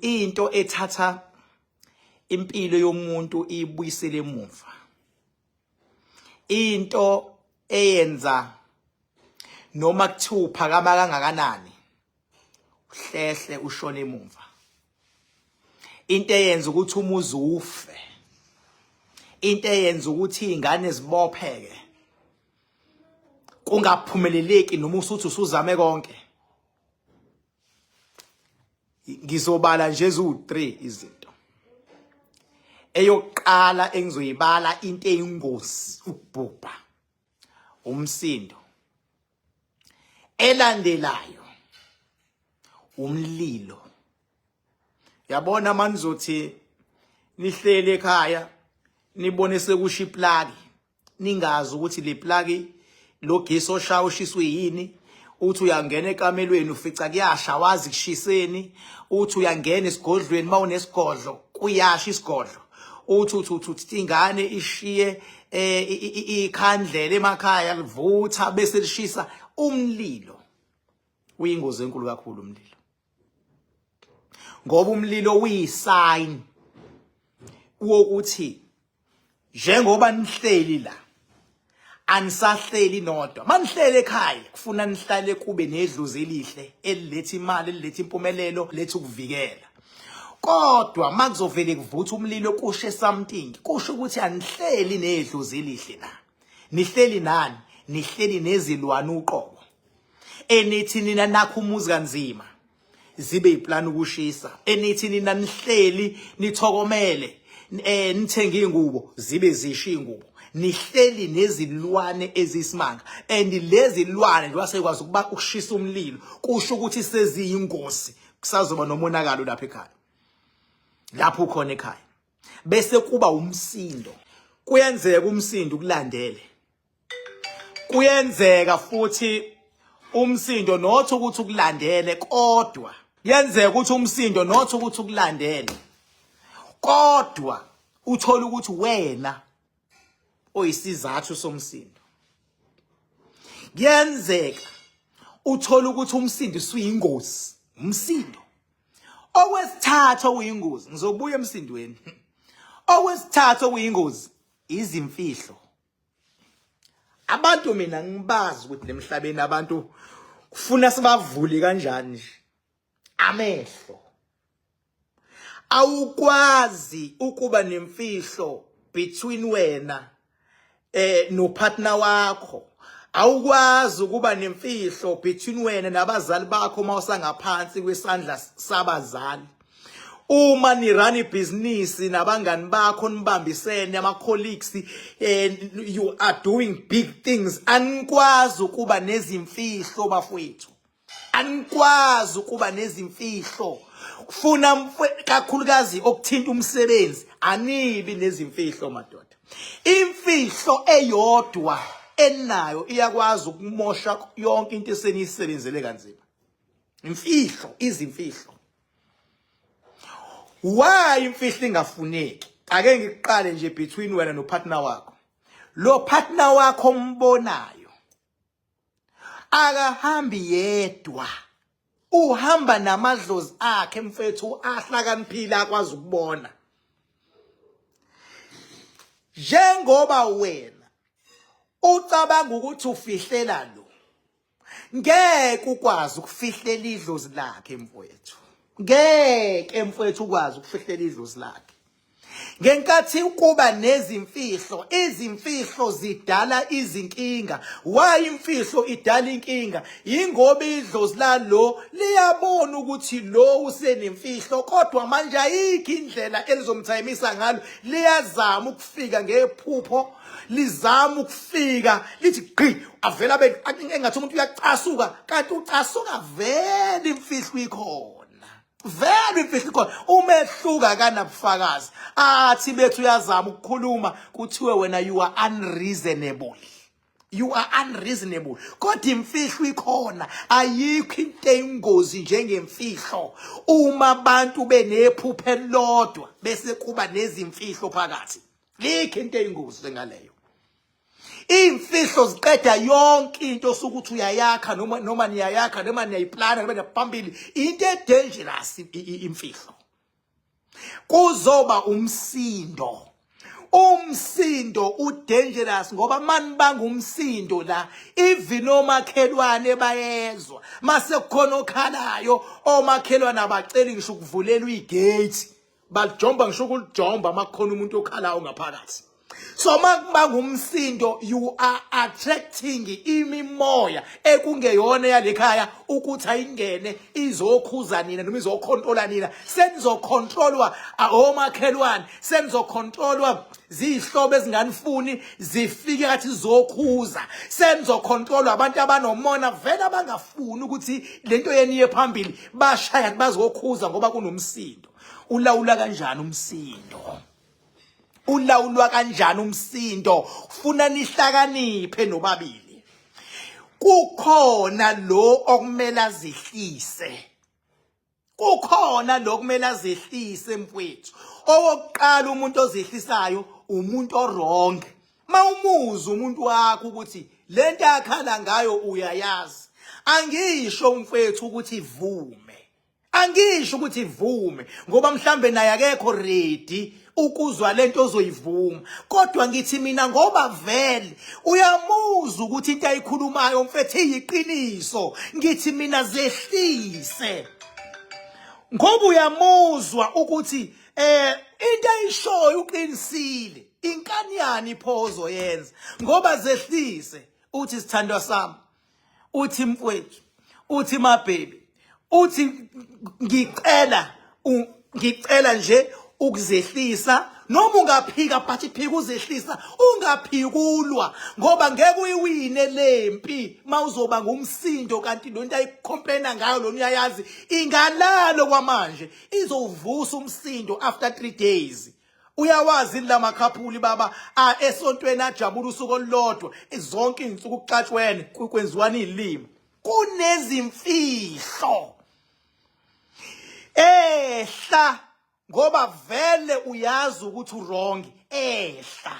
Into ethatha impilo yomuntu iyibuyisele emuva, into eyenza noma kuthiwa uphakama kangakanani uhlehle ushone emuva, into eyenza ukuthi umuzi ufe, into eyenza ukuthi izingane zibopheke kungaphumeleleki noma usuthi usuzame konke. Ngizobala nje eziwu-3 izinto. Eyokuqala engizoyibala, into eyingozi ukubhubha, umsindo. Elandelayo umlilo. Yabona manizothi nihleli ekhaya nibone sekusha iplaki, ningazi ukuthi le plaki lo gesi oshaya ushiswe yini. Uthi uyangena ekamelweni ufica kuyasha, wazi kushiseni. Uthi uyangena esigodlweni, mawunesigodlo kuyasha isigodlo. Uthi uthi uthi uthi ingane ishiye eh, ikhandlela emakhaya livutha bese lishisa umlilo. Uyingozi enkulu kakhulu umlilo, ngoba umlilo uyisign wokuthi njengoba nihleli la anisahleli nodwa. Manihlele ekhaya kufuna nihlale kube nedlozi elihle eliletha imali, eliletha impumelelo, letha ukuvikela. Kodwa makuzovele kuvutha umlilo kushe something, kusho ukuthi anihleli nedlozi elihle la. Nihleli nani? Nihleli nezilwane uqobo enithi nina nakho umuzi kanzima zibe iplan ukushisa, enithi nina nihleli nithokomele nithenga ingubo zibe zisha ingubo. Nihleli nezilwane ezisimanga, and lezi lwane njengoba sekwazi ukuba ukushisa umlilo, kusho ukuthi seziyingozi, kusazoba nomonakalo lapha ekhaya, lapho ukhona ekhaya. Bese kuba umsindo. Kuyenzeka umsindo ukulandele, kuyenzeka futhi umsindo not ukuthi ukulandele, kodwa kuyenzeka ukuthi umsindo not ukuthi ukulandele, kodwa uthola ukuthi wena oyisizathu somsindo. Kuyenzeka uthola ukuthi umsindo usuyingozi, umsindo. Okwesithathu okuyingozi, ngizobuya emsindweni. Okwesithathu okuyingozi, izimfihlo. Abantu mina ngibazi ukuthi lemhlabeni abantu kufuna sibavule kanjani nje amehlo. Awukwazi ukuba nemfihlo between wena nopartner wakho. Awukwazi ukuba nemfihlo between wena nabazali bakho uma usangaphansi kwesandla sabazali. Uma ni run ibhizinisi nabangani bakho nibambisene, ama colleagues, you are doing big things, anikwazi ukuba nezimfihlo bafowethu, anikwazi ukuba nezimfihlo. Kufuna kakhulukazi okuthinta umsebenzi, anibi nezimfihlo madoda. Imfihlo eyodwa enayo iyakwazi ukumosha yonke into eseniyisebenzele kanzima. Imfihlo, izimfihlo. Why imfihlo ingafuneki? Ake ngiqale nje between wena nopartner wakho. Lo partner wakho ombonayo akahambi yedwa, uhamba namadlozi akhe mfethu ahlakaniphile akwazi ukubona. Njengoba wena ucabanga ukuthi ufihlela lo, ngeke ukwazi ukufihlela idlozi lakhe mfowethu, ngeke mfowethu ukwazi ukufihlela idlozi lakhe. Ngenkathi kuba nezimfihlo, izimfihlo zidala izinkinga. Why imfihlo idala inkinga? Yingoba idlozi lalo liyabona ukuthi lo usenemfihlo, kodwa manje ayikho indlela elizomthayimisa ngalo. Liyazama ukufika ngephupho, lizama ukufika lithi gqi, avela abe engathi umuntu uyacasuka, kanti ucasuka vele imfihlo ikhona, vele imfihlo ikhona. Umehluka kanabufakazi, athi bethu uyazama ukukhuluma, kuthiwe wena you are unreasonable, you are unreasonable, kodwa imfihlo ikhona. Ayikho into eyingozi njengemfihlo. Uma abantu benephupho elilodwa bese kuba nezimfihlo phakathi, likho into eyingozi njengaleyo. Iy'mfihlo ziqeda yonke into osukuthi uyayakha, noma niyayakha, noma niyayiplana, noma niyaphambili. Into e-dangerous imfihlo. Kuzoba umsindo. Umsindo udangerous ngoba manibanga umsindo la even omakhelwane bayezwa. Mase kukhona okhalayo omakhelwane abaceli ngisho ukuvulelwa igate. Balijomba ngisho ukulijomba makukhona umuntu okhalayo ngaphakathi. So makubanga umsindo you are attracting imimoya ekungeyona yalekhaya ukuthi ayingene izokhuza nina noma izokhontrola nina. Senizokhontrolwa omakhelwane, senizokhontrolwa zihlobo ezinganifuni zifike kathi zizokhuza, senizokhontrolwa abantu abanomona vele abangafuni ukuthi lento yenu iye phambili, bashaya bazokhuza ngoba kunomsindo. Ulawula kanjani umsindo? Ulawulwa kanjani umsindo? Funa nihlakaniphe nobabili. Kukhona lo okumele azehlise, kukhona lo okumele azehlise mfowethu. Owokuqala umuntu ozehlisayo umuntu owrong. Mawumuza umuntu wakho ukuthi lento akhala ngayo uyayazi, angisho mfowethu ukuthi vume, angisho ukuthi ivume ngoba mhlambe naye akekho ready ukuzwa lento ozoyivuma, kodwa ngithi mina ngoba vele uyamuzwa ukuthi into ayikhulumayo mfethu iyiqiniso, ngithi mina zehlise ngoba uyamuzwa ukuthi into ayishoyo uqinisile. Inkani yani phozo yenza ngoba zehlise, uthi sithandwa sami, uthi mfowethu, uthi ma baby, uthi ngicela ngicela nje ukuzehlisa. Noma ungaphika but phika uzehlisa, ungaphikulwa ngoba ngeke uyiwine lempi mawuzoba ngumsindo, kanti lo nto ayicomplaina ngayo lona uyayazi ingalalo kwamanje izovusa umsindo after 3 days. Uyawazi la makhaphuli baba esontweni ajabula usuku olulodwa, zonke izinsuku kuxatshwene kwenziwana izilimi, kunezimfihlo ehla ngoba vele uyazi ukuthi uwrong. Ehla,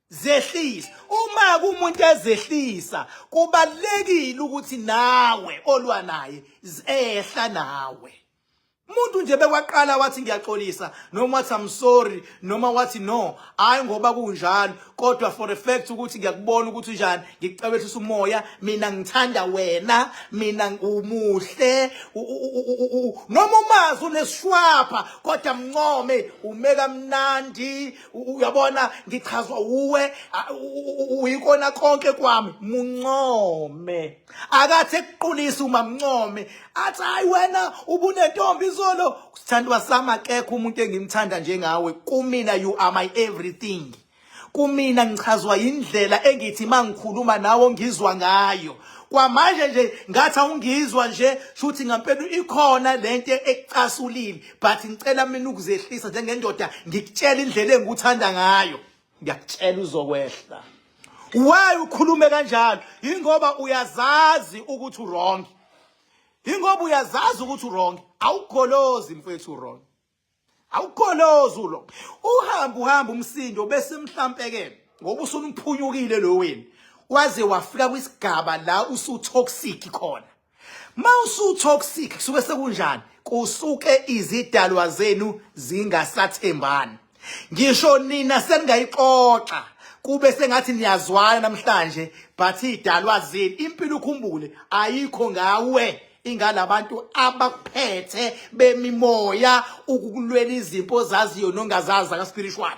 zehlisa. Uma kumuntu ezehlisa kubalekile ukuthi nawe olwa naye ehla nawe. Umuntu nje bekwaqala wathi ngiyaxolisa, noma wathi I'm sorry, noma wathi no, hayi ngoba kunjalo, kodwa for a fact ukuthi ngiyakubona ukuthi unjani, ngikucebethisa umoya, mina ngithanda wena, mina umuhle, noma umazi unesishwapha kodwa mncome, ume kamnandi, uyabona ngichazwa uwe, uyikona konke kwami, muncome. Akathi ekuqulisa uma mncome, athi hayi wena ubunentombi izolo, sithandwa sami, akekho umuntu engimthanda njengawe, kumina you are my everything. Kumina ngichazwa indlela engithi mangikhuluma nawe ngizwa ngayo. Kwamanje nje ngathi awungizwa nje, shuthi ngampela ikhona lento ekucasulile, but ngicela mina ukuzehlisa njengendoda ngikutshela indlela engikuthanda ngayo. Ngiyakutshela uzokwehla. Why ukhulume kanjalo? Ingoba uyazazi ukuthi uwrong. Ingoba uyazazi ukuthi uwrong. Awugolozi mfethu, uwrong. Awugolozi ulo. Uhamba uhamba umsindo bese mhlampe ke ngoba usunuphunyukile lo wena. Waze wafika kwisigaba la usu toxic khona. Mawusu toxic kusuke sekunjani? Kusuke izidalwa zenu zingasathembani. Ngisho nina seningayixoxa kube sengathi niyazwana namhlanje, but idalwa zenu impilo ukhumbule ayikho ngawe, ingalabantu abakuphethe bemimoya ukukulwela izimpo zaziyo nongazazi zaka spiritual.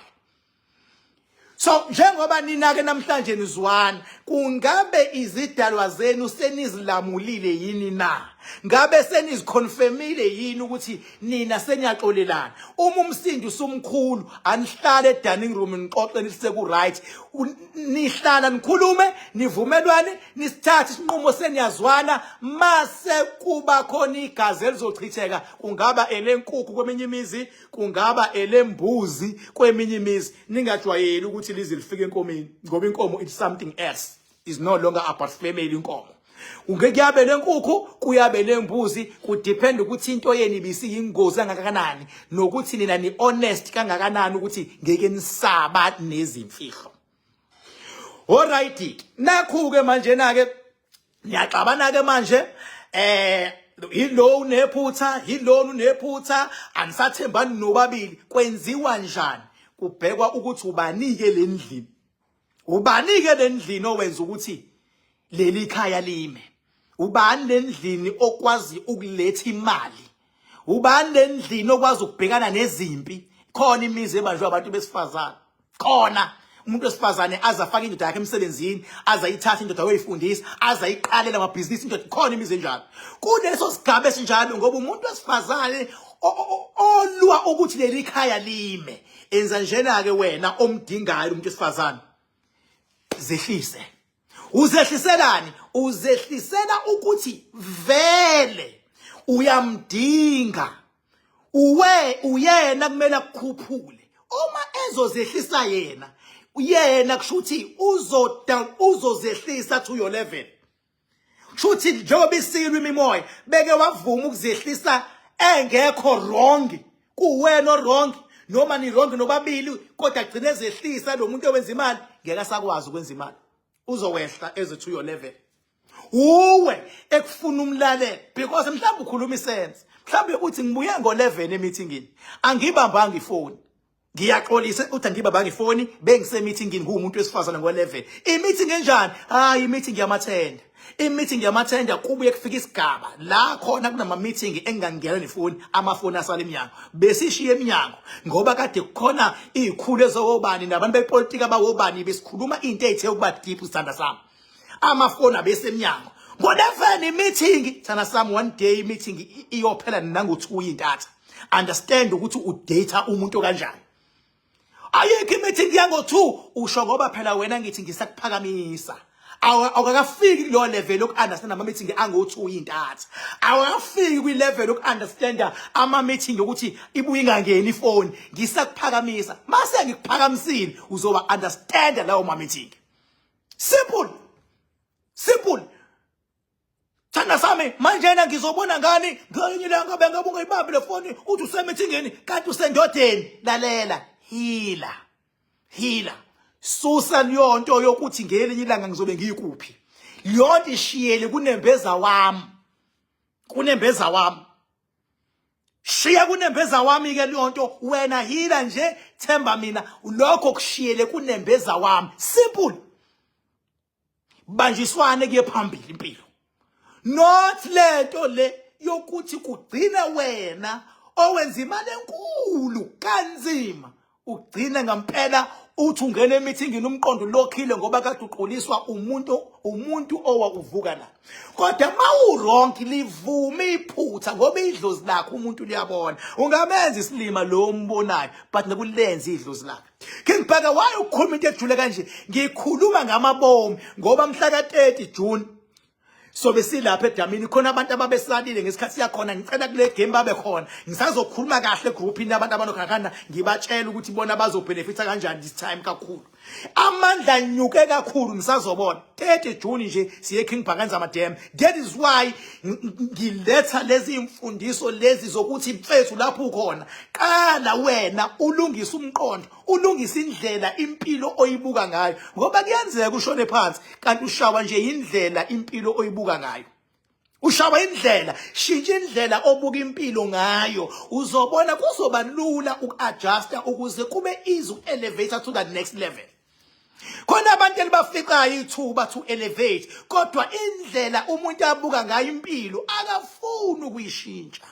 So njengoba nina ke namhlanje nizwana, kungabe izidalwa zenu senizilamulile yini na? Ngabe seniziconfirmile yini ukuthi nina seniyaxolelana? Uma umsindo usumkhulu, anihlale e-dining room nixoxe nithi ku right. Nihlala nikhulume, nivumelwane, nisithathe isinqumo seniyazwana, mase kuba khona igazi elizochitheka, kungaba elenkukhu kweminye imizi, kungaba elembuzi kweminye imizi. Ningajwayeli ukuthi lize lifike enkomeni, ngoba inkomo it's something else, is no longer about family. Inkomo kuyabe lenkukhu, kuyabe lembuzi, kudepend ukuthi into yenu ibisiyingozi kangakanani nokuthi nina ni honest kangakanani ukuthi ngeke nisaba nezimfihlo. Alright, nakhu ke manje na ke niyaxabana ke manje, Yilo unephutha, yilona unephutha, anisathembani nobabili. Kwenziwa njani? Kubhekwa ukuthi ubanike lendlini. Ubani-ke lendlini owenza ukuthi leli khaya lime? Ubani lendlini okwazi ukuletha imali? Ubani lendlini okwazi ukubhekana nezimpi? Khona imizi ebanjwe abantu besifazane. Khona umuntu wesifazane aze afake indoda yakhe emsebenzini, aze ayithathe indoda ayoyifundisa, aze ayiqalele amabhizinisi indoda. Khona imizi enjalo. Kuleso sigaba esinjalo ngoba umuntu wesifazane olwa ukuthi leli khaya lime. Enza njena ke wena omdingayo umuntu wesifazane. Zehlise. Uzehliselani? Uzehlisela ukuthi vele uyamdinga. Uwe uyena kumele akukhuphule. Uma ezozehlisa yena, yena kusho ukuthi uzoda uzozehlisa to your level. Shuthi njengoba isilwa imimoya beke wavuma ukuzehlisa engekho wrong kuwena wrong noma ni wrong nobabili kodwa gcine ezehlisa lo muntu owenza imali ngeke asakwazi ukwenza imali uzowehla eze to your level uwe ekufuna umlalele because mhlawumbe ukhuluma isense mhlawumbe uthi ngibuye ngo-11 emithingini angibambanga ifoni Ngiyaxolisa uthi angibabanga ifoni bengisemithingini nguwumuntu wesifazane ngo-11. I-meeting enjani? Hayi i-meeting yamathenda. I-meeting yamathenda kubuye kufika isigaba la khona kunama-meeting engingangena nefoni amafoni asala emnyango. Besishiye emnyango ngoba kade kukhona izikhulu ezowobani nabantu bepolitiki abawobani besikhuluma into ethe ukuba deep sithanda sami. Amafoni abesemnyango. Ngo-11 i-meeting thana sami one day i-meeting iyophela nango-2 intatha. Understand ukuthi udata umuntu kanjani. Ayikho imeeting yango-2 usho ngoba phela wena ngithi ngisakuphakamisa. Awukakafiki kuleyo level yoku-understand ama-meeting ango-2 intatha. Awukafiki kwi-level yoku-understand ama-meeting yokuthi ibuye ingangeni ifoni. Ngisakuphakamisa. Mase ngikuphakamisile uzoba understand lawo ma-meeting. Simple. Simple. Thanda sami manjena ngizobona ngani ngelinye ilanga bengabe ungayibambi le foni uthi usemithingeni kanti usendodeni lalela hila hila susa leyonto yokuthi ngelinye ilanga ngizobe ngiyikuphi leyonto ishiyele kunembeza wami kunembeza wami shiya kunembeza wami ke leyonto wena hila nje themba mina lokho kushiyele kunembeza wami simple banjiswane kuye phambili impilo not lento le yokuthi kugcine wena owenza imali enkulu kanzima ugcine ngempela uthi ungena emithingini umqondo lokhile ngoba kade uquliswa umuntu owakuvuka la kodwa mawuwrong livume iphutha ngoba idlozi lakho umuntu liyabona ungamenza isilima lo ombonayo but nekulenza idlozi lakhe King Bhaka why ukhuluma into ejule kanje? Ngikhuluma ngamabomu ngoba mhla ka 30 June sobe silapha edamini khona abantu ababesalile ngesikhathi siyakhona ngicela kule game babe khona ngisazokhuluma kahle egroupini abantu abanokhakhana ngibatshela ukuthi bona bazobenefita kanjani this time kakhulu amandla nyuke kakhulu nisazobona 30 June nje siye King Bhakanza Madam that is why ngiletha lezi imfundiso lezi zokuthi mfethu lapho ukhona qala wena ulungise umqondo ulungise indlela impilo oyibuka ngayo ngoba kuyenzeka ushone phansi kanti ushawa nje indlela impilo oyibuka ngayo ushawa indlela shintsha indlela obuka impilo ngayo uzobona kuzoba lula uku-adjusta ukuze kube easy uku-elevate to that next level khona abantu elibaficayo ithuba to elevate kodwa indlela umuntu abuka ngayo impilo akafuni ukuyishintsha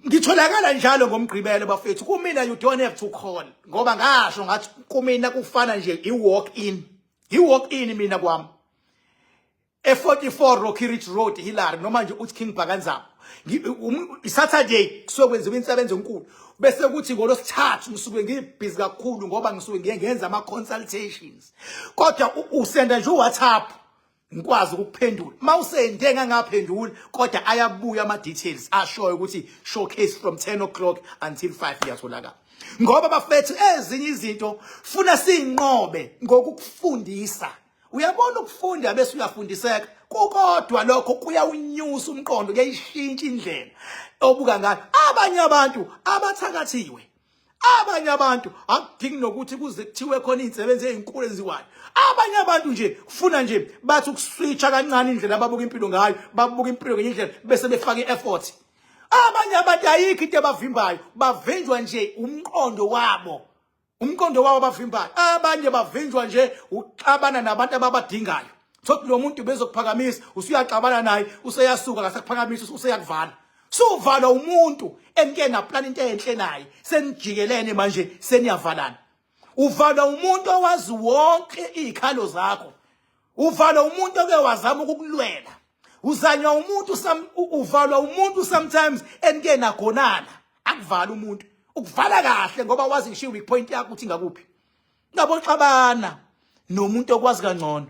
ngitholakala njalo ngomgqibelo bafethu kumina you don't have to call ngoba ngasho ngathi kumina kufana nje i-walk in i-walk in mina kwami e-44 Rocky Ridge Road Hillary noma nje uthi King Bhakanzama Saturday kusuke kwenziwa insebenzo enkulu bese kuthi ngolosithathu ngisuke ngibhizi kakhulu ngoba ngisuke ngiye ngenza ama consultations kodwa usenda nje uWhatsApp ngikwazi ukuphendula mawusende ngangaphenduli kodwa ayabuya ama details ashoyo ukuthi showcase from 10 o'clock until 5 iyatholakala ngoba bafethu ezinye izinto funa sinqobe ngokukufundisa uyabona ukufunda bese uyafundiseka kukodwa lokho kuyawunyusa umqondo kuyayishintsha indlela obuka ngayo abanye abantu abathakathiwe. Abanye abantu akudingi nokuthi kuze kuthiwe khona izinsebenzi ezinkulu eziwayo. Abanye abantu nje kufuna nje bathi ukuswitcha kancane indlela ababuka impilo ngayo, babuka impilo ngenye indlela bese befaka i-effort. Abanye abantu ayikho into ebavimbayo, bavinjwa nje umqondo wabo. Umqondo wabo bavimbayo. Abanye bavinjwa nje ukuxabana nabantu ababadingayo. Thothi lo muntu bezokuphakamisa, usuyaxabana naye, useyasuka akasakuphakamisa, useyakuvala. Suvalwa umuntu enike naplan into enhle naye, senijikelene manje seniyavalana. Uvalwa umuntu owazi wonke izikhalo zakho. Uvalwa umuntu oke wazama ukukulwela. Uzanywa umuntu uvalwa umuntu sometimes enike nagonana. Akuvala umuntu. Ukuvala kahle ngoba wazi ngisho weak point yakho ukuthi ngakuphi. Ngaboxabana nomuntu okwazi kangcono.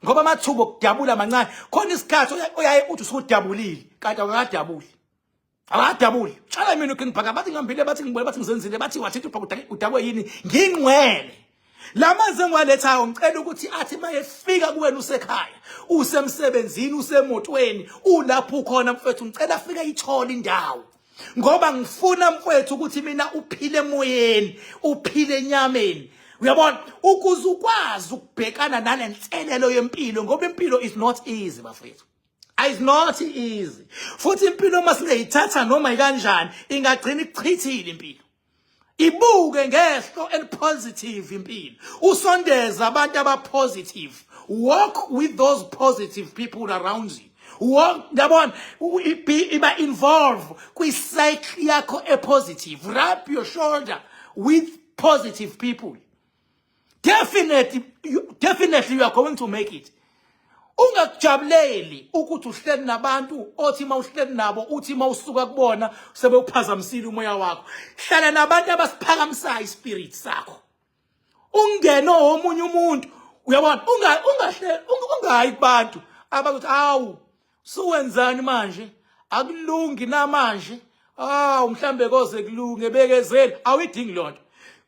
Ngoba amathuba okudabula mancane. Khona isikhathi oyaye uthi usudabulile kanti awukadabuli. Awukadabuli. Tshala mina uKing Bhaka bathi ngihambile bathi ngibone bathi ngizenzile bathi wathinta uBhaka udakwe yini ngingcwele. La manzi engiwalethayo ngicela ukuthi athi mayefika kuwena usekhaya, usemsebenzini, usemotweni, ulapho ukhona mfethu ngicela afike ithole indawo. Ngoba ngifuna mfethu ukuthi mina uphile emoyeni, uphile enyameni. Uyabona ukuze ukwazi ukubhekana nalenselelo yempilo ngoba impilo is not easy bafethu. It's not easy. Futhi impilo uma singayithatha noma ikanjani ingagcina ikuchithile impilo. Ibuke ngehlo elipositive impilo. Usondeza abantu abapositive. Walk with those positive people around you. Walk yabona iba involve kwi-cycle yakho epositive. Rub your shoulder with positive people. Definitely you are going to make it. Ungakujabuleli ukuthi uhleli nabantu othi uma uhleli nabo uthi uma usuka kubona sebewuphazamisile umoya wakho. Hlala nabantu abasiphakamisayo ispirit sakho. Ungene omunye umuntu uyabona ungahleli ungayi kubantu abakuthi awu suwenzani manje akulungi namanje awu mhlambe koze kulunge bekezeli awuyidingi lonto.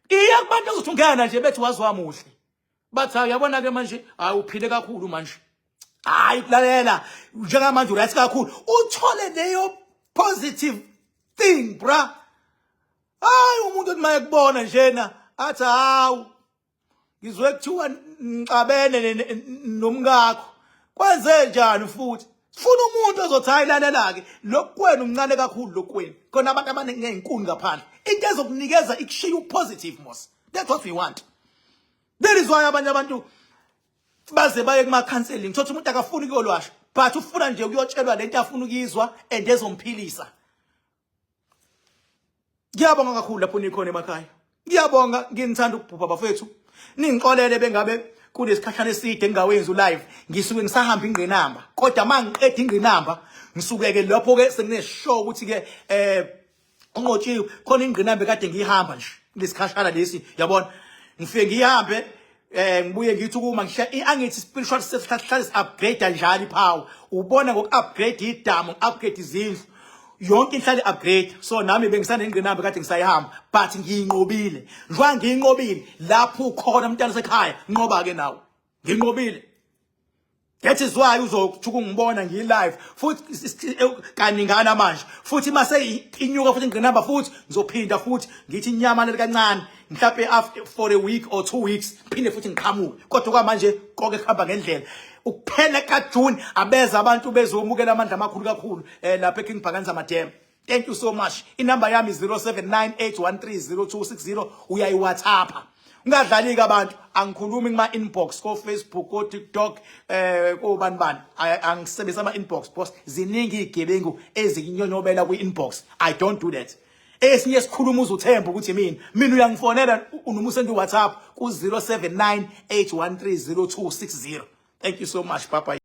Iya kubantu ozothi ungena nje bethi wazi wamuhle. Bathi uyabona ke manje hayi uphile kakhulu manje. Hayi kulalela njengamanje uright kakhulu. Uthole leyo positive thing bra. Hayi umuntu othi mayekubona njena athi hawu ngizwe kuthiwa ngixabene nomkakho. Kwenze njani futhi? Sifuna umuntu ozothi hayi lalela ke lokwenu umncane kakhulu lokwenu. Khona abantu abaningi ngezinkuni ngaphandle. Into ezokunikeza ikushiya upositive mos. That's what we want. That is why abanye abantu baze baye kuma counseling. Thothi umuntu akafuni ukuyolwasha, but ufuna nje ukuyotshelwa lento afuna ukuyizwa and ezomphilisa. Ngiyabonga kakhulu lapho nikhona emakhaya. Ngiyabonga nginithanda ukubhubha bafethu. Ningixolele bengabe kulesikhathana eside ngingawenzi live ngisuke ngisahamba ingqinamba kodwa mangiqeda ingqinamba ngisuke ke lapho ke sengineshow ukuthi ke unqotshiwe khona ingqinamba kade ngiyihamba nje lesikhashana lesi yabona ngifike ngihambe ngibuye ngithi ukuma ngishiya angithi spiritual self hlale upgrade njalo ipower ubona ngoku upgrade idamu upgrade izindlu yonke inhlale upgrade so nami bengisanengqinamba kade ngisayihamba but ngiyinqobile njengoba ngiyinqobile lapho ukhona umntana sekhaya nqoba ke nawe nginqobile. That is why uzothi ukungibona ngiyi-live futhi kaningana manje futhi mase inyuka futhi ingqinamba futhi ngizophinda futhi ngithi inyama leli kancane mhlawumbe after for a week or 2 weeks phinde futhi ngiqhamuke kodwa kwamanje konke kuhamba ngendlela. Ukuphela kaJune abeza abantu bezomukela amandla amakhulu kakhulu lapha eKing Bhakanza Madam. Thank you so much. Inamba yami 0798130260 uyayi-WhatsApp. Ungadlali ke abantu, angikhulumi kuma inbox ko Facebook ko TikTok ko bani bani. Angisebenzisa ama inbox boss. Ziningi izigebengu ezinyonyobela kwi inbox. I don't do that. Esinye sikhuluma uzuthemba ukuthi mina uyangifonela noma usend WhatsApp ku 0798130260. Thank you so much. Bye bye.